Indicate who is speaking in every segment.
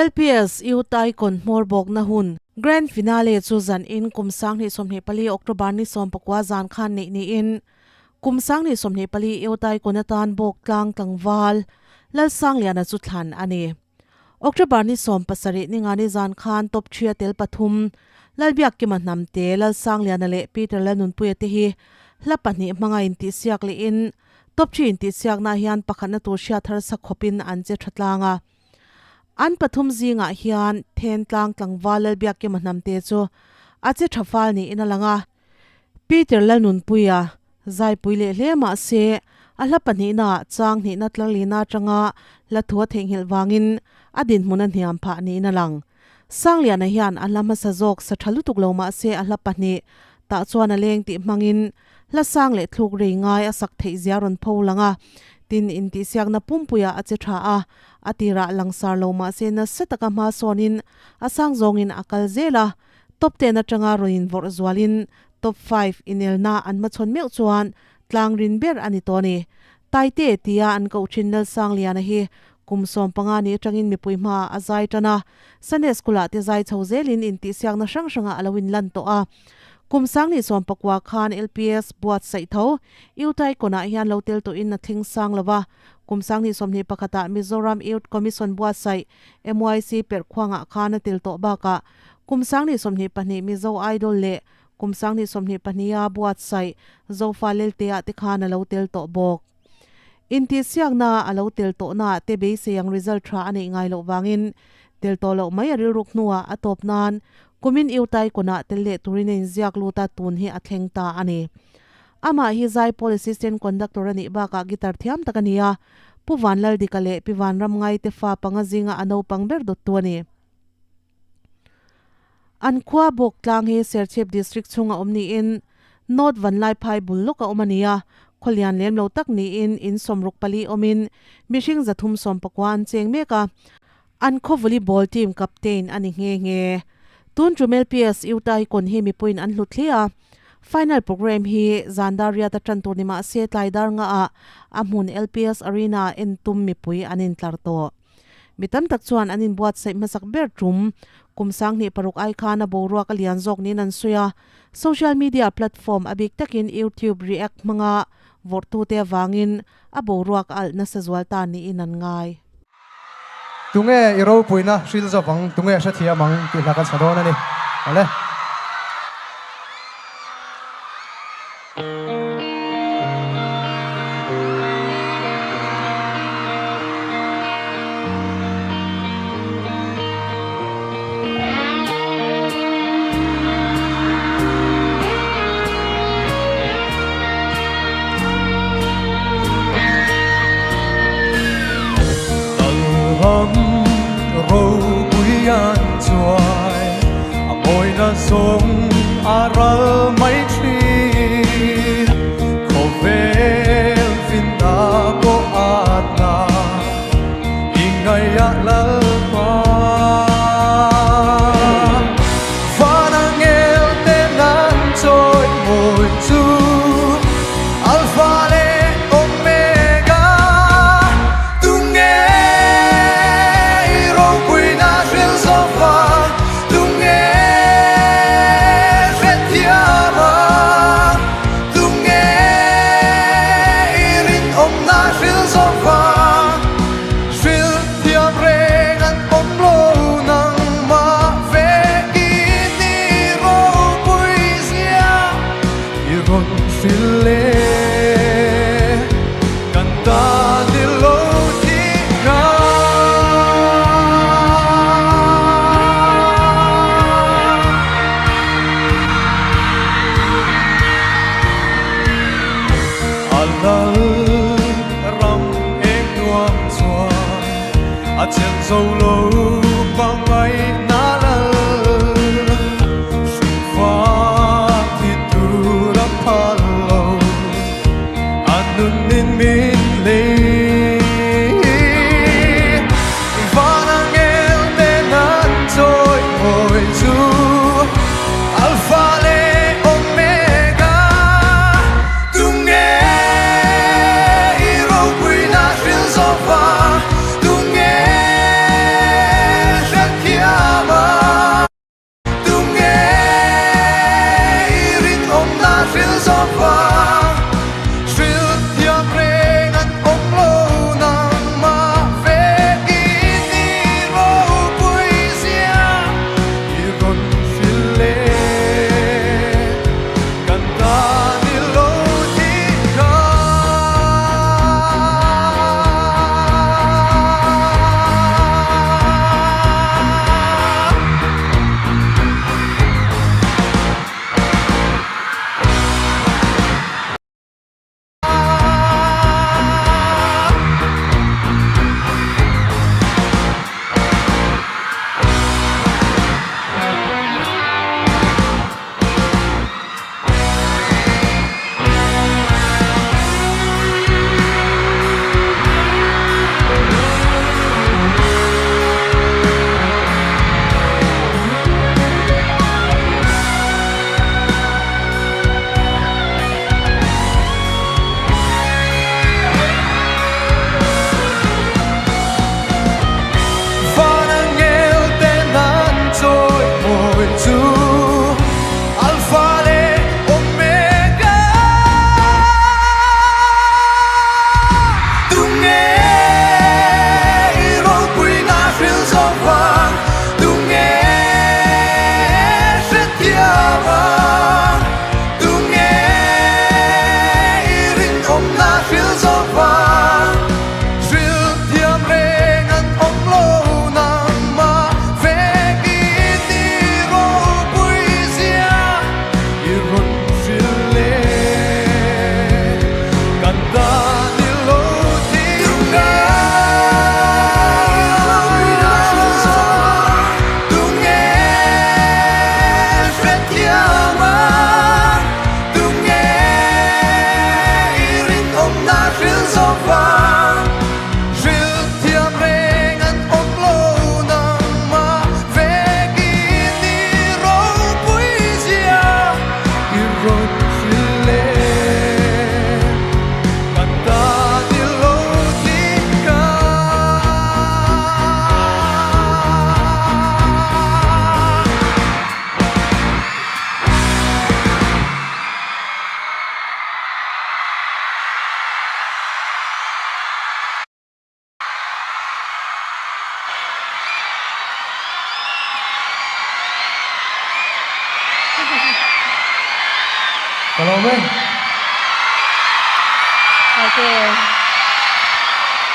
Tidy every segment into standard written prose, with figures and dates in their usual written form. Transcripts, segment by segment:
Speaker 1: LPS Youth Icon hmawr bawkna hun Grand Finale chu zan in kum 2024 October ni 19 zan khan neih niin kum 2024 Youth Icon atan bawk tlang tlangval Lalsangliana chu thlan a ni. October ni 17 ni nga ni zan khan top 3 a tel pathum Lalbiakkima Hnamte, Lalsangliana leh Peter Lalnunpuia te hi hla pahnih hmanga intihsiak lehin top 3 intihsiaknaah hian pakhatna tur hriat harsa khawpin an che tha tlang a. An pathum zingah hian Thentlang tlangval Lalbiakkima Hnamte chu a che tha fal niin a lang a. Peter Lalnunpuia zaipui leh hle mah se a hla pahnihnaah chang hnihna tlarlina atanga hla thu a theihnghilh vangin a dinhmun a hniam phah niin a lang. Sangliana hian a hla hmasa zawk sa tha lutuk lo mah se a hla pahnih tah chuan a leng tih hmangin hla sang leh thluk rei ngai a sak theih zia rawn pho lang a, tin intihsiakna pumpuiah a che tha a, a tirah langsar lo mah se nasa taka hma sawnin a sang zawngin a kal zel a, Top 10 atanga rawn invawrh zualin Top 5 inelna an hmachhawn meuh chuan tlang rin ber a ni tawh a ni. Taite tia an koh thin Lalsangliana hi kum 15 ni atangin mipui hmaah a zai tan a, Sunday School-ah te zai chho zelin intihsiakna hrang hrangah a lo inlan tawh a. Kum 2019 khan LPS buatsaih tho Youth Icon-ah hian lo tel tawhin a thleng sang lo va, kum 2021-ah Mizoram Youth Commission buatsaih MYC perhkhuangah khan a tel tawh bakah Kum 2022 Mizo Idol leh kum 2022 a buatsaih Zofa Leltea te khan a lo tel tawh bawk. Intihsiakna a lo tel tawhnaah te beisei ang result tha a neih ngai loh vangin tel tawh loh mai a rilruk hnuah a tawp nan kumin Iutai kawnah tel leh turin a inziak lut a, tun hi a thleng ta a ni. Amah hi Zaipawl Assistant Conductor a nih bakah guitar thiam tak a ni a, Pu Vanlaldika leh Pi Vanramngai te fa panga zinga a naupang ber dawttu a ni. An khua bawk tlang hi Serchhip District chhunga awm niin North Vanlaiphai bul lawk a awm a ni a, khaw lian lem lo tak niin in 64 awmin mihring 319 an cheng mek a, an khaw volleyball team captain a ni nghe nghe. Tun tum LPS Utah hi kawn hi mipuiin an hlut hle a, final programme hi zan dar riat a tan tur ni mah se tlai dar ngaah a hmun LPS Arena en tum mipui an intlar tawh. Mi tam tak chuan an inbuatsaih hmasak ber tum kum 2006 ai khan a boruak a lian zawk niin an sawi a. Social media platform a bik takin YouTube react hmanga vawrhtute avangin a boruak a alh nasa zual ta niin an ngai.
Speaker 2: Tunge i ropuina hril zawk ang, tunge hrethiam ang tih hla kan sa dawn a ni. Awle. Lalram ropui an chuai a mawina zawng a ral mai thin khawvel finna pawh a tla i ngaihah Lalpa van angel ten an chawi mawi chu Alpha leh Omega tunge i ropuina hril zawk a tunge hrethiam a tunge i rinawmna hril zawk a hril thiam reng an awm lo nangmah vekin i ropui zia i rawn hril le kan tan i lo thi kha. A lal ram eng nuam chuan a chelh zo lo hmangaihna lal hrilhfa thi tur a phal lo a nunin min lei van angel ten an chawi mawi chu Alpha leh Omega tunge i ropuina hril zawk va tunge Ka lawm e.
Speaker 3: Taite,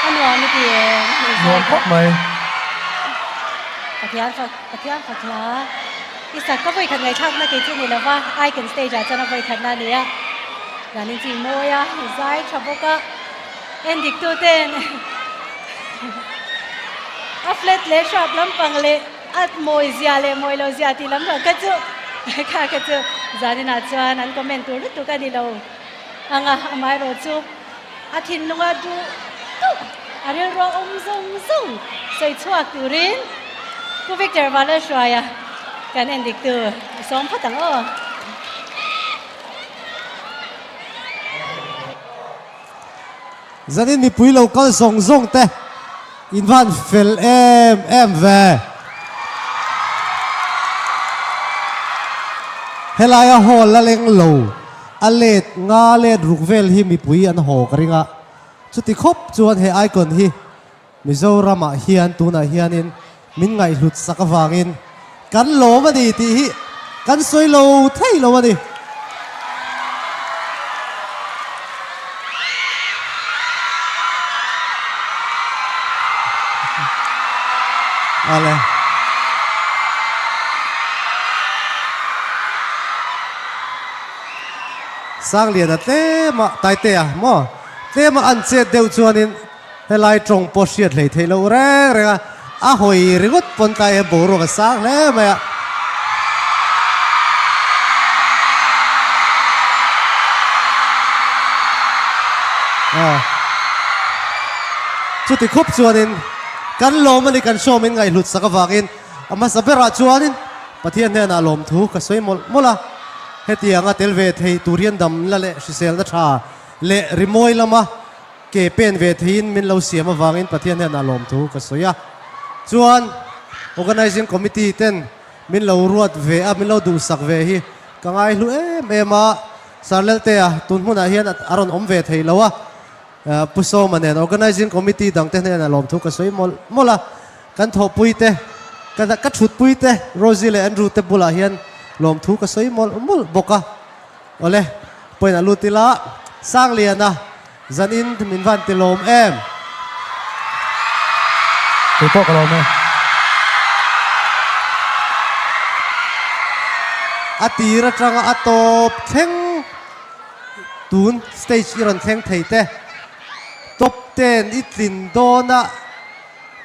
Speaker 3: a nuam i ti em?
Speaker 2: Nuam khawp mai.
Speaker 3: Pathian fak, Pathian fak hla. I sak ka vawikhat ngaihthlakna kei chu ni lova, Icon stage ah chuan a vawikhatna a ni a. Zanin chu i mawi a, i zai tha bawk a. En dik tu ten a flat leh sharp lampang leh a mawi zia leh mawi lo zia tih lam rang kha chu kha kha chu zaninah chuan an comment tur lutuk a ni lo ang a, amaherawh chu a thinlunga duh duh a rilru a awm zawng zawng sawi chhuak turin Pu Victor Vanlalhruaia kan en dik tu i sawm phawt ang aw.
Speaker 4: Zanin mipui lo kal zawng zawng te in van fel em em ve. Helaia hall la leng lo a let nga let ruk vel hi mipui an haw ka ring a, chuti khawp chuan he icon hi Mizoramah hian tunah hianin min ngaihhlut sak avangin kan lawm a ni tih hi kan sawi lo thei lo a ni. Ale. Sangliana tlema Taitea maw tlema an chet deuh chuanin Helai tawng pawh hriat hlei theih loh reng reng a, a hawi ringawt pawn tlai hian boruak a sang hle mai a. Chuti khup chuanin kan lawm a ni, kan hrawmin ngaihhlut sak avangin a hmasa berah chuanin Pathian hnenah lawmthu ka sawi mawlh mawlh a, hetianga tel ve thei tur hian damna leh hriselna tha leh rimawi lama Ke pen ve theiin min lo siam avangin Pathian hian a lawmthu ka sawi a. Chuan Organising Committee ten min lo ruat ve a, min lo duhsak ve hi ka ngaihlu em em a. Sir Laltea tun hmunah hian a rawn awm ve thei lo a, Pu Sawma nen Organising Committee dangte hnenah lawmthu ka sawi mawlh mawlh a. Kan thawhpui te, ka thutpui te Rosie leh Andrew te bulah hian lawmthu ka sawi mawlh mawlh bawk a. Awle, point a lut ila, Sangliana Zanin min van ti lawm em?
Speaker 2: Kei pawh ka lawm e.
Speaker 4: A tir atanga a tawp thleng tun stage i rawn thleng thei te. Top ten i tlin dawn a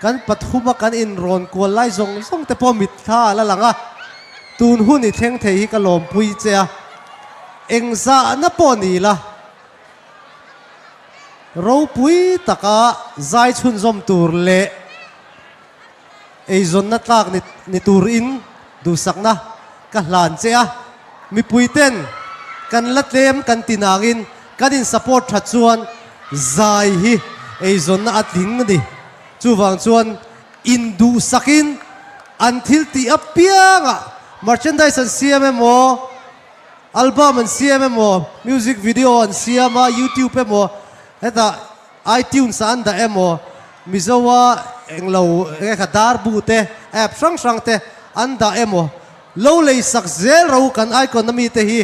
Speaker 4: kan pathuma kan inrawn kual lai zawng zawng te pawh mitthla a la lang a. Tun hun i thleng thei hi ka lawmpui che a. Engzahna pawh ni la. Ropui taka zai chhunzawm tur leh eizawnna tlak ni turin duhsakna ka hlan che a, mipuiten kan la tlem kan ti nangin kan in support that chuan zai hi eizawnna a tling a ni. Chuvang chuan induhsakin an thil tih apiangah merchandise an siam emaw, Album an siam emaw, music video an siam a, YouTube emaw, hetah iTunes ah an dah emaw, Mizoa englo enge kha darbu te, app hrang hrang te an dah emaw, lo lei sak zel ro kan icon ami te hi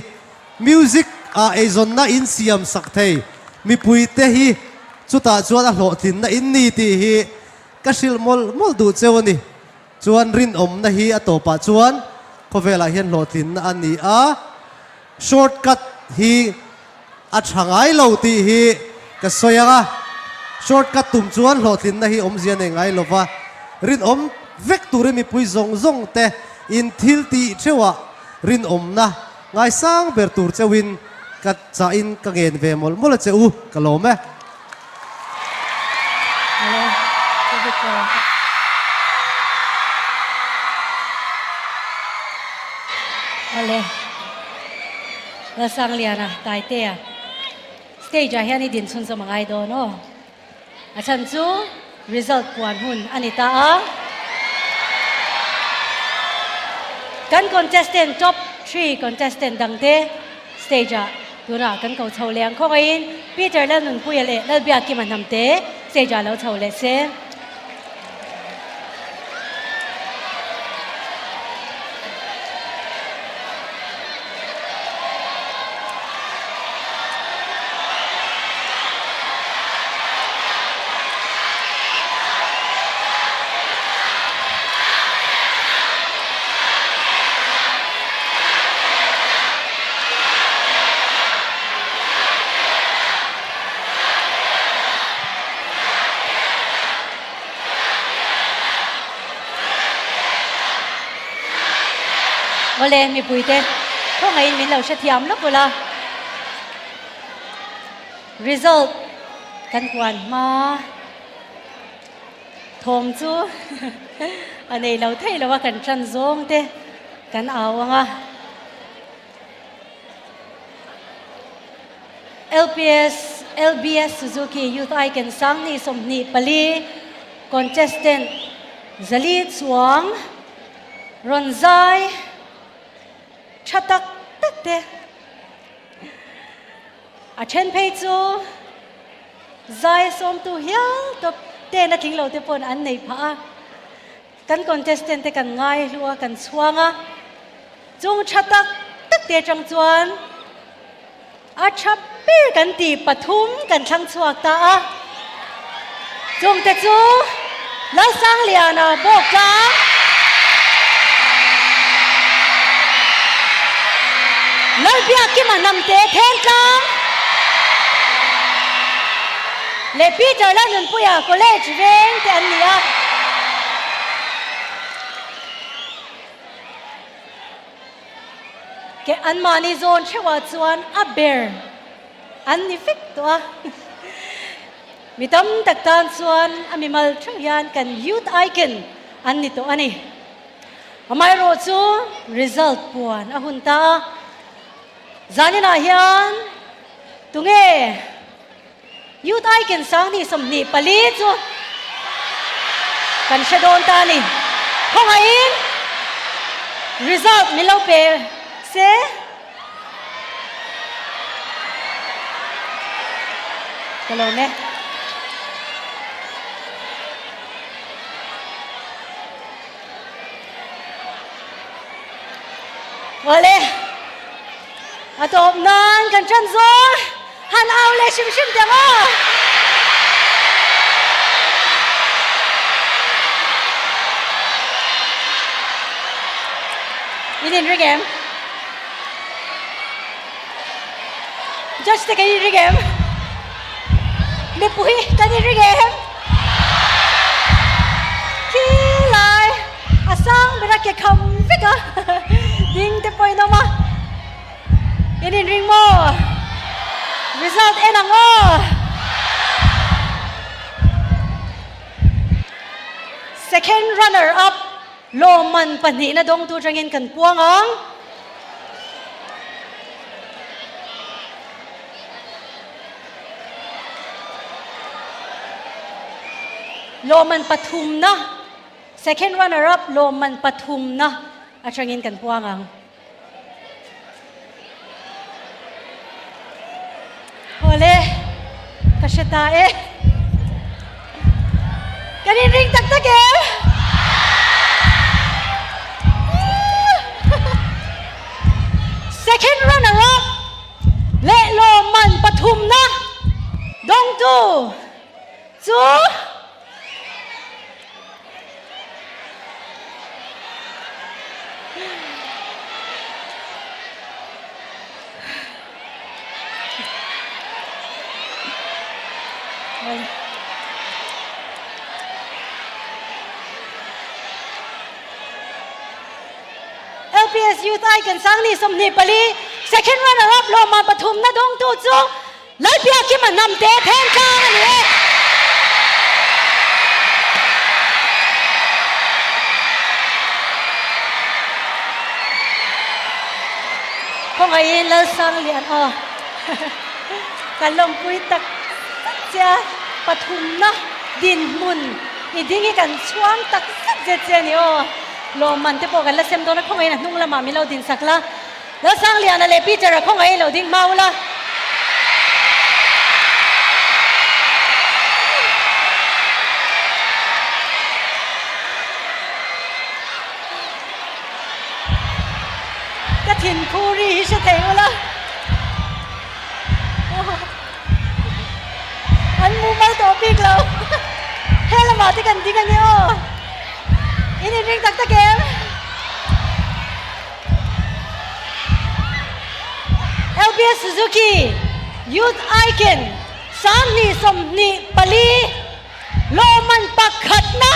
Speaker 4: music ah eizawnna in siam sak thei mipui te hi chutah chuan a hlawhtlinna in ni tih hi ka hrilh mawlh mawlh duh cheu a ni. Chuan rinawmna hi a tawpah chuan khawvelah hian hlawhtlinna a ni a, short cut hi a tha ngai lo tih hi ka sawi ang a, short cut tum chuan hlawhtlinna hi awmzia nei ngai lo va, rinawm vek turin mipui zawng zawng te in thil tih theuhah rinawmna ngaisang ber tur cheuhin ka chahin ka ngen ve mawlh mawlh a che u, ka lawm e.
Speaker 3: Awle Lalsangliana Taitea stage ah hian i din chhunzawm a ngai dawn aw. A chhan chu result puan hun a ni ta a. Kan contestant top 3 contestant dangte stage ah tunah kan ko chho leh ang khawngaihin Peter Lalnunpuia leh Lalbiakima hnamte stage ah lo chho leh se. Awle mipuite khawngaihin min lo hrethiam lawk ula. Result kan puan hma thawm chu a nei lo thei lo a kan tan zawng te kan au ang a. LPS LBS Suzuki Youth Icon Sangni 24 contestant 400 chuang rawn zai tha tak tak te a then phei chu zai sawmtu hial tawp ten a tling lo te pawn an nei phah a. Kan contestant te kan ngai hlu a, kan chhuang a, chung tha tak tak te atang chuan a tha ber kan tih pathum kan thlang chhuak ta a, chung te chu Lalsangliana Bawktlang, Lalbiakkima Hnamte Thentlang leh Peter Lalnunpuia College veng te an ni a. Ke anmahni zawn theuhah chuan a ber an ni vek tawh a. Mi tam tak tan chuan a mimal theuh hian kan Youth Icon an ni tawh a ni. Amaherawh chu result puan a hun ta a. Zaninah hian tunge Youth Icon 2024 chu kan hre dawn ta a ni. Khawngaihin result min lo pe se. Ka lo ne. Awle, a tawp nan kan ṭan zawng han au leh hrim hrim teh ang aw. In inring em? Judge te kan inring em? Mipui kan inring em? Khi lai a sang ber a ke kham vek a, ding te pawhin awm a, in inring maw? Result en ang aw! Second runner up lawmman pahnihna dawngtu atangin kan puang ang. Lawmman pathumna, Second runner up lawmman pathumna atangin kan puang ang. Awle, ka hre ta e. Kan inring tak tak em? Second runner up leh lawmman pathumna dawngtu chu LPS Youth Icon 2024 Second Runner Up lawmman pathumna dawngtu chu Lalbiakima Hnamte Thentlang a ni e. Khawngaihin Lalsanglian aw kan lawmpui tak zet che a, pathumna dinhmun i ding hi kan chhuang tak zet zet che a ni aw. Lawmman te pawh kan la sem dawn a, khawngaihin a hnung lamah min lo dinsak la. Lalsangliana leh Peter-a khawngaihin lo ding hma ula. Ka thinphu ri hi hre thei ula. An mumal tawh bik lo. He lamah te kan ding a ni aw. In inring tak tak em? LBS Suzuki Youth Icon 2024 lawmman pakhatna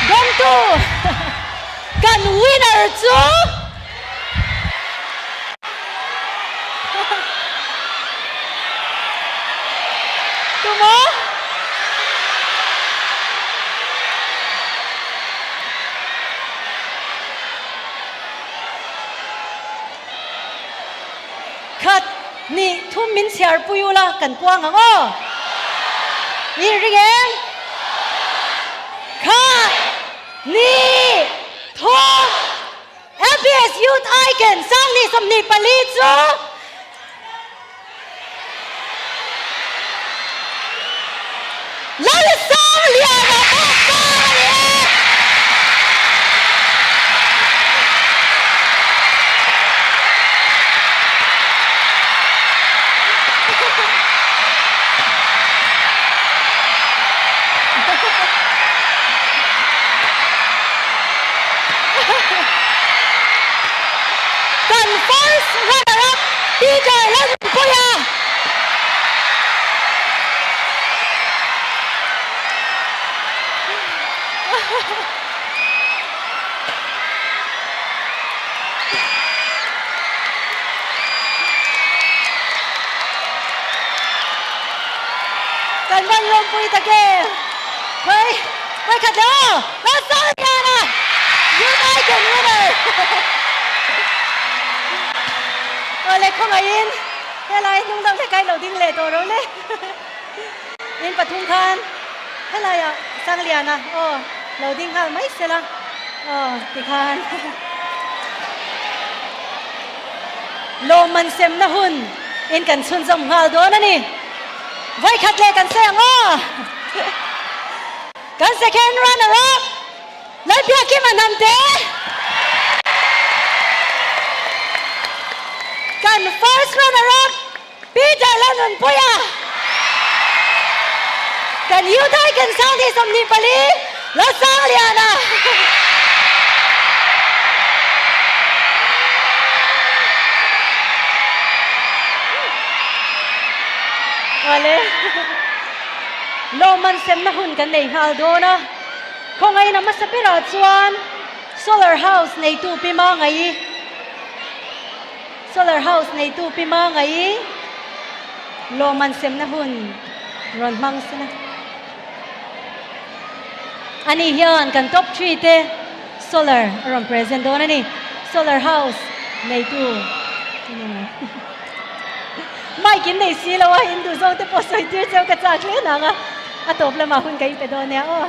Speaker 3: dawngtu kan winner chu. Tumaw? Khat hnih thum min chhiar pui ula kan puang ang aw. I ring em? Khat hnih thum LPS Youth Icon 2024 chu Lalsangliana pawh kar a ni e. Kan first runner up Peter Lalnunpuia. Kan van lawmpui tak e. Hei, hei khat le aw. Lalsangliana, Youth Icon winner. Awle khawngaihin helai hnung deuh hlek a i lo ding leh tawh ro le. In pathum khan helaiah Sangliana aw lo ding nghal mai sela aw tikhan lawmman semna hun in kan chhunzawm nghal dawn a ni. Vawikhat leh kan sawi ang aw. Kan second runner up Lalbiakima Hnamte. Kan first runner up Peter Lalnunpuia. Kan Youth Icon 2024 Lalsangliana. Awle. Lawmman semna hun kan nei nghal dawn a, khawngaihna hmasa berah chuan Solar House neitu Pi Mangai, Solar House neitu Pi Mangai lawmman semna hun rawn hmang se la. Ani hian kan top tree te solar a rawn present dawn a ni. Solar House neitu. Mic in nei si lo a, in duh zawng te pawh sawi tir cheu ka chak hle nang a, a tawp lamah hun ka inpe dawn nia aw.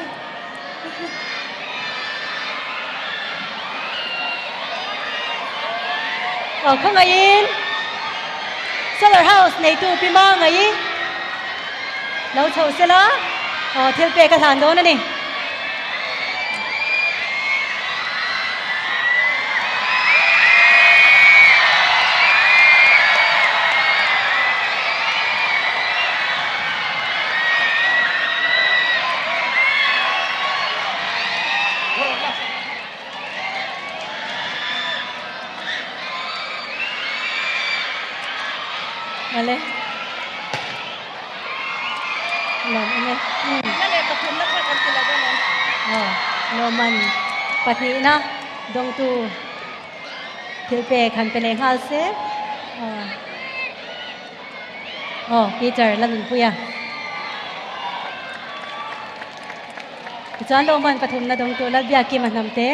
Speaker 3: Aw khawngaihin Solar House neitu Pi Mangai lo chho sela aw thil pek a hlan dawn a ni. Vale. Lawm awm e.
Speaker 5: Na leh pathumna kha kan ti lo dawn em?
Speaker 3: Aw, lawmman pahnihna dawngtu thil pek han pe leh nghal se. Aw, aw Peter la nunpui a. Tichuan lawmman pathumna dawngtu Lalbiakima Hnamte.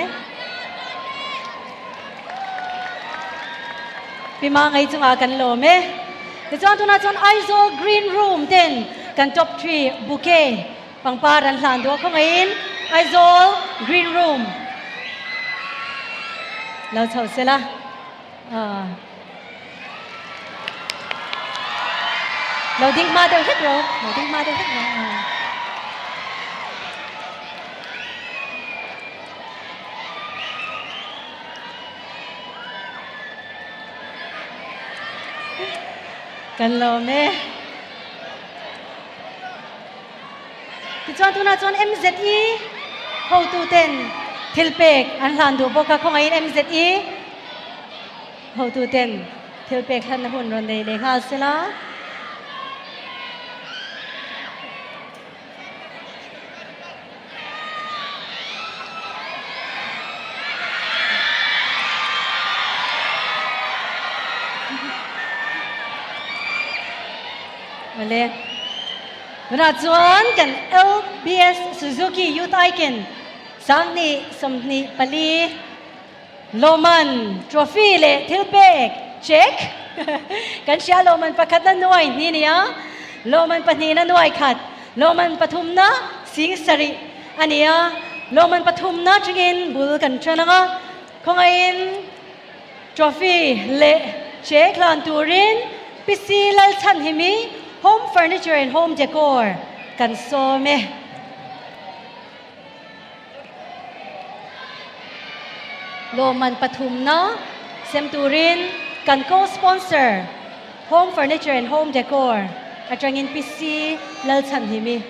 Speaker 3: Pi Mangai chungah kan lawm e. Tichuan tunah chuan Aizawl Green Room ten kan top tree bouquet pangpar an hlan duh a khawngaihin Aizawl Green Room lo chho sela. Lo ding hma deuh hlek ro, lo ding hma deuh hlek ro. Kan lawm e. Tichuan tunah chuan MZE hotuten thil pek an hlan duh bawk a, khawngaihin MZE hotuten thil pek hlanna hun rawn nei leh nghal sela. Awle. Tunah chuan kan LBS Suzuki Youth Icon 2024 Lawman Trophy leh thilpek, cheque, kan hria. Lawman pakhatna nuai hnih nia, lawman pahnihna nuai khat, lawman pathumna 70,000 a ni a. Lawman pathumna atangin bul kan tan ang a, khawngaihin trophy leh cheque hlan turin PC Lalchhanhimi, Home Furniture and Home Decor kan sawm e. Lawmman pathumna sem turin kan co-sponsor Home Furniture and Home Decor atangin PC Lalchhanhimi.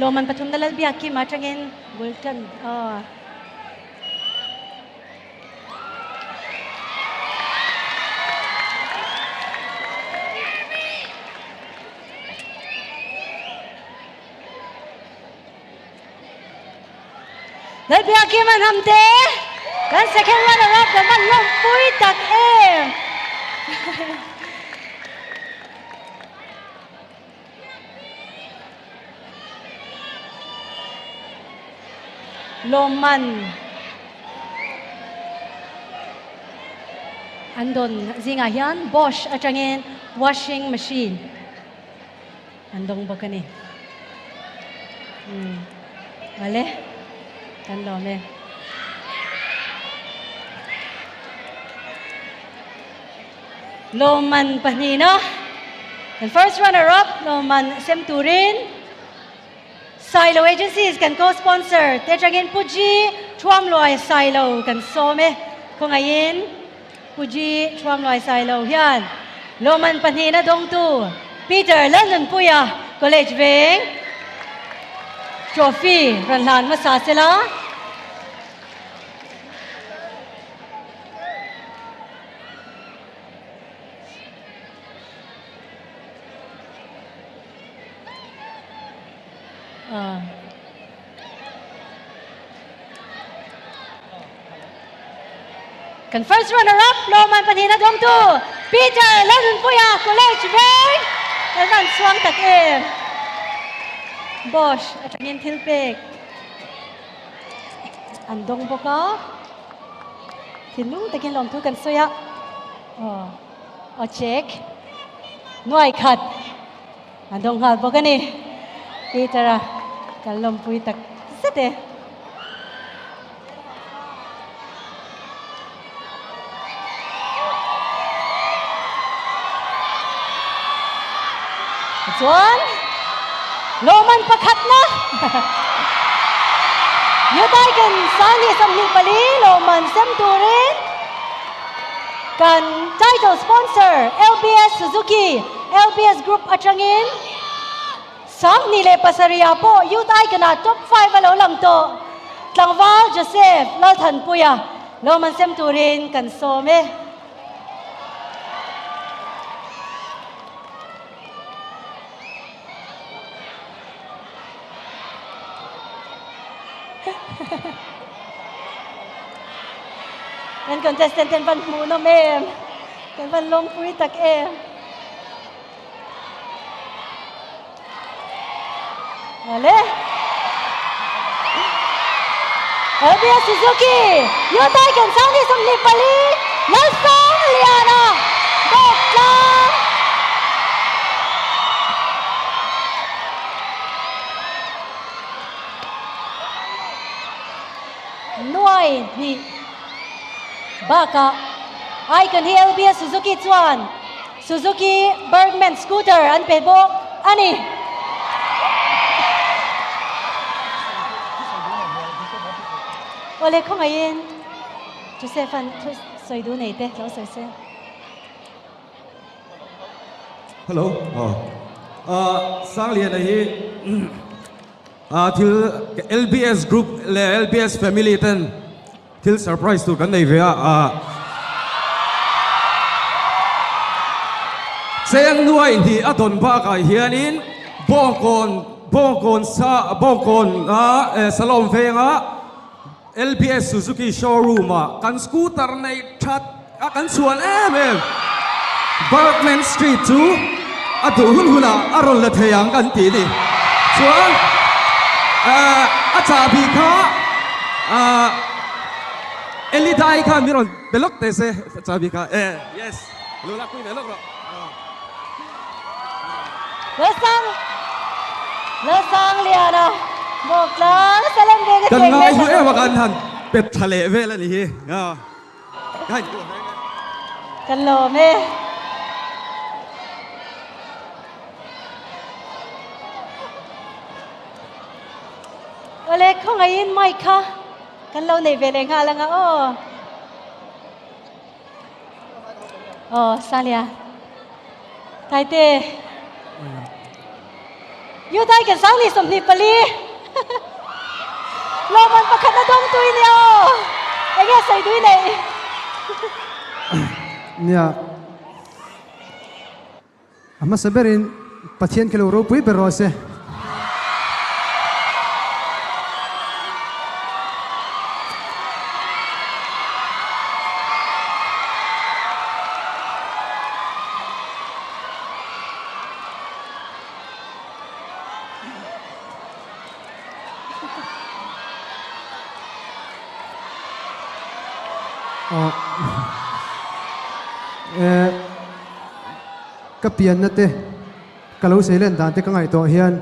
Speaker 3: Lawman pathumna Lalbiakkima atangin bul tan aw. Lalbiakkima Hnamte kan second runner up kan van lawmpui tak em. Lawmman an dawn zingah hian Bosch atangin washing machine an dawng bawk a ni. Umm vale kan lawm e. Lawmman pahnihna kan first runner up lawmman sem turin Sailo Agencies kan co-sponsor te atangin Pu G Thuamluai Sailo kan sawm e. Khawngaihin Pu G Thuamluai Sailo hian lawmman pahnihna dawngtu Peter Lalnunpuia College Veng trophy rawn hlan hmasa sela. Kan first runner up lawmman pahnihna dawngtu Peter Lalnunpuia College Veng kan van chhuang tak em. Bosch atangin thil pek an dawng bawk a. Thinlung takin lawmthu kan sawi a, aw aw check nuai khat an dawng nghal bawk a ni. Peter-a kan lawmpui tak zet e. Chuan lawmman pakhatna Yutaiken 2024 lawmman sem turin kan title sponsor LBS Suzuki LBS Group atangin 2007 ah pawh Youth Icon ah top 5 a lo lang tawh tlangval Joseph Lalthanpuia lawmman sem turin kan sawm e. Kan contestant ten van hmuh nawm em, kan van lawmpui tak em. Awle. LBS Suzuki, Hyundai kan 2024, Lalsangliana, Bawktlang. Nuai hnih bakah Icon hi LBS Suzuki chuan Suzuki Burgman Scooter an pe bawk a ni. Awle khawngaihin Joseph-a'n thu sawi duh nei te lo sawi se.
Speaker 6: Hello. Aw. Sangliana hi thil LBS group leh LBS family ten Thil surprise tur kan nei ve a, ah. Cheng nuai hnih a dawn bakah hianin Bawngkawn Bawngkawn sa Bawngkawn a Salawm venga LBS Suzuki showroom ah kan scooter nei that a kan chhuan em em. Bergman Street chu a duh hun hunah a rawn la thei ang kan ti ni. Chuan a chahbi kha Elidai khan min rawn pe lawk teh se chahbi kha e yes lo lakpui ve lawk rawh.
Speaker 3: Lalsang Lalsangliana bawk tlang salam ve ka
Speaker 6: Kan
Speaker 3: cheng
Speaker 6: ngai
Speaker 3: ve
Speaker 6: hlu em a kan han pet tha leh vel a ni hi.
Speaker 3: Kan lawm e. Awle khawngaihin mic kha kan lo nei ve leh nghal anga aw. Aw Salia. Taite. Yu tai kan sang ni 24. Lawman pakhat na dawng tui nia aw. Enge sawi tui nei.
Speaker 2: Nia. A hmasa berin Pathian khi lo ropui ber rawh se. Ka pianna te, ka lo seilen dan te ka ngaihtuah hian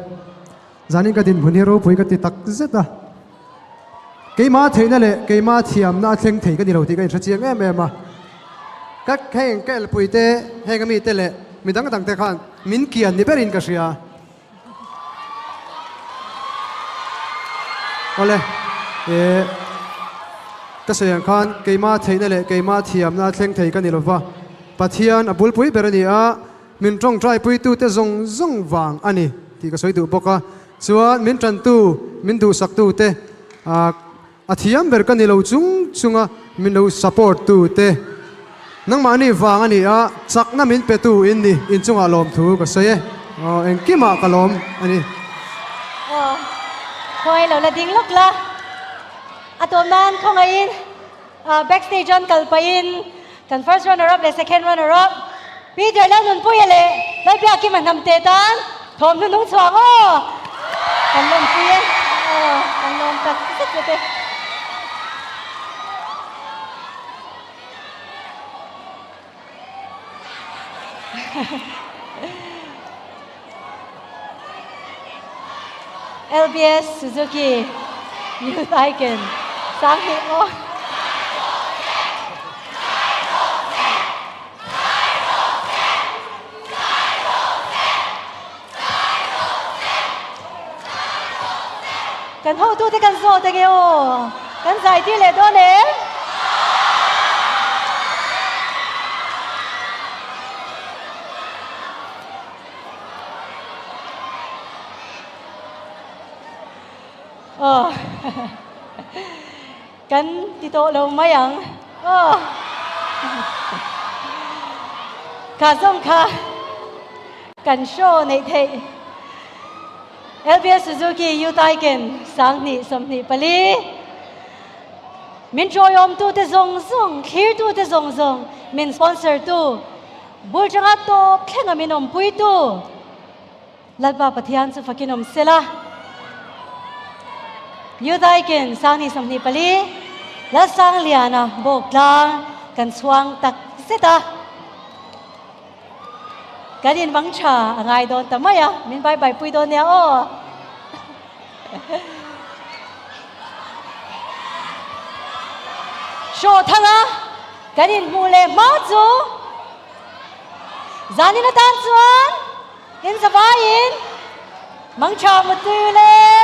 Speaker 2: zanin ka dinhmun hi ropui ka ti tak zet a. Keimah theihna leh keimah thiamna a thleng thei ka ni lo tih ka inhre chiang em em a. Ka heng ka elpui te, heng ami te leh mi dang dang te khan min kian ni berin ka hria. Awle, eh, ka sawi ang khan keimah theihna leh keimah thiamna a thleng thei ka ni lova, Pathian a bulpui ber a ni a, min tawngtaipuitute zawng zawng vang a ni tih ka sawi duh bawk a. Chuan min tantu, min duhsaktute, ah, A thiam ber ka ni lo chung chunga min lo support tu te nangmahni vang a ni a, chakna min pe tu in ni inchungah lawmthu ka sawi e, aw engkimah ka lawm a ni.
Speaker 3: Aw khawi lo la ding lawk la, a tawp nan khawngaihin backstage an kal pahin kan first runner up leh second runner up Peter Lalnunpuia leh Lalbiakima Hnamte tan thawmhnaw hnung chhuang aw! Kan lawmpui e, aw kan lawm tak zet zet e. LBS Suzuki Youth Icon Sanghnih aw. Kan hotute kan zawt ange aw. Kan zai tir leh dawn em? Aw. Kan ti tawh lo mai ang aw. Kha zawng kha kan show neih theih. LBS Suzuki Youth Icon 2024 Min ṭawiawmtute zawng zawng, thlirtute zawng zawng, min sponsor tu, bul ṭanga tawp thlenga min awmpuitu Lalpa Pathian chu fakin awm sela. Youth Icon 2024 Lalsangliana Bawktlang kan chhuang tak zet a. Kan inmang tha a ngai dawn ta mai a, min bai bai pui dawn nia aw. Show thanga kan inhmuh leh hma chu zanin atan chuan in zavaiin mang tha mutui le.